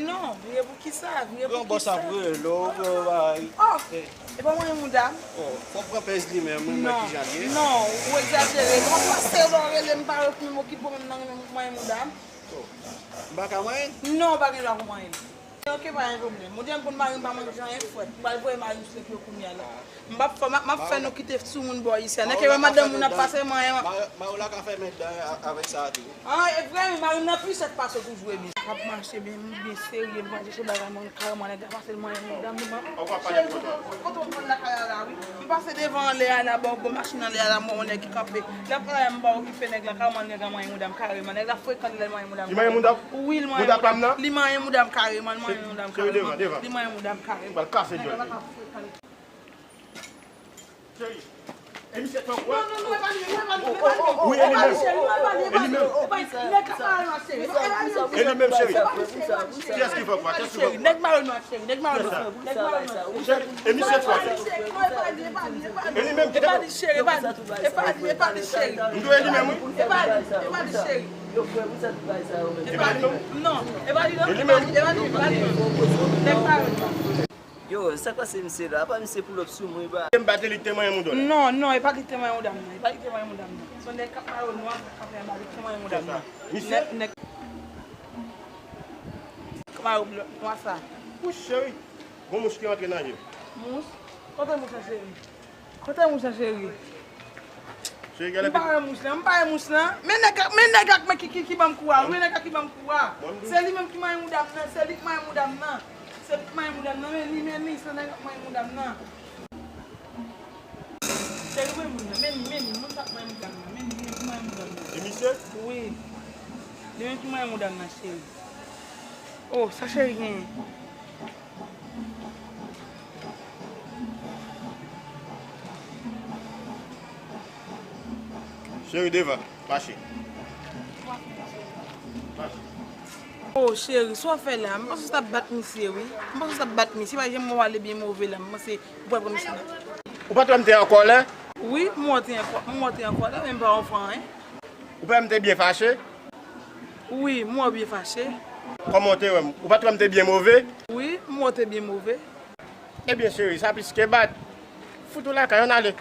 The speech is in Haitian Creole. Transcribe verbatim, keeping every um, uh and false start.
Non, vire pou kisa? Vire pou kisa? Gran bòs ap rele w, gran bagay. Oh, e pa manyen mouda m? Oh, fò w pran pèz li menm, wi, mwen ki jan l ye. Non, ou egzajere. Lè w pase lè w rele m, pa yo ki m okipe w menm nan manyen mouda m. Oh, m pa ka manyen l? Non, ou pa gen dwa pou manyen l. Ok, pa gen pwoblèm. Ou di m konn mari m pa manje anyen frèt. M pral voye mari m sou tèt yo kounye a la. M ap fè, m ap, m ap fè nou kite soumoun bò isi a. Nèg ki wè madanm moun ap pase manyen. Mayo la ka fèmen dan avèk sa tou. Ah, e vre, wi, mari m nan plis sèt pase w toujou, epi. K ap mache byen, byen serye, m pral chèche bagay mwen, kareman nèg la pase l manyen mouda m, li man. Cheri, kote w, kote w pran lakay la la, wi. M pase devan anlè a la, bò, bò machin anlè a la, m wè yon nèg ki kanpe. Lè m pale, m pa okipe nèg la, kareman nèg la manyen mouda m, kareman. Nèg la frekan lè l manyen mouda m. Li manyen mouda w? Wi, li manyen mouda m. Mouda pa m nan? Li manyen mouda m kareman, li manyen mouda m kareman. Devan, devan. Li manyen mouda m kareman. M pral kase djòl. Nèg la pa frekan. Cheri, e misye twò kwè? Non, non, non, e pa li menm, e pa li menm, e pa li menm. Wi, e li menm. E pa li, e pa li, e pa li, e pa li. Nèg k ap pale nan cheri. E li menm, cheri. Kiyès ki fè kwè? Kiyès ki fè kwè? Nèg mare nwa cheri, nèg mare nwa. Nèg mare nwa. Cheri, e misye twò kwè? Non, e pa li, e pa li, e pa li. E li menm ki te... E pa li cheri, e pa li. E pa li, e pa li cheri. M di w e li menm, wi. E pa li, e pa li cheri. E pa li, non? Non, e pa li, non. E li menm. E pa li, e pa li, e pa li. Nèg mare nwa. Yo, sa k pase misye la? Apa misye pull up sou mwen, ba? M pa te li k te manyen mouda w la. Non, non, e pa li k te manyen mouda m nan. E pa li k te manyen mouda m nan. Se yon nèg k ap mare nwa k ap fè anba li k te manyen mouda m nan. Misye? Nèg, nèg k mare nwa sa. Wouch, cheri. Gon mouch ki rantre nan je m. Mouch? Kote mouch lan, cheri? Kote mouch lan, cheri? Cheri, gade. M pa wè mouch lan, m pa wè mouch lan. Men nèg ak, men nèg ak mwen ki, ki, ki ban m kou a, men nèg ak ki ban m kou a. Se li menm ki manyen mouda m nan, se li k manyen mouda m nan. Se li k manyen mouda m nan, men li, men li, se nèg ak manyen mouda m nan. Cheri, men moun nan, men li, men li, moun sa k manyen mouda m nan, men li, men li ki manyen mouda m nan. E misye? Wi. Li menm ki manyen mouda m nan, cheri. Oh, sa cheri genyen? Cheri, devan, mache. Mache. Oh, cheri, sa w fè la? M panse w t ap bat misye, wi. M panse w t ap bat misye. Pa janm wè w ale byen move la. M panse ou pral pran misye la. Ou pa t wè m te an kòlè? Wi, m wè w te an kò-, m wè w te an kòlè, men m pa ofè w anyen. Ou pa wè m te byen fache? Wi, m wè w byen fache. Kòman w te wè m? Ou pa t wè m te byen move? Wi, m wè w te byen move. Ebyen, cheri, sa plis ke bat. Fout ou lakay, ann ale.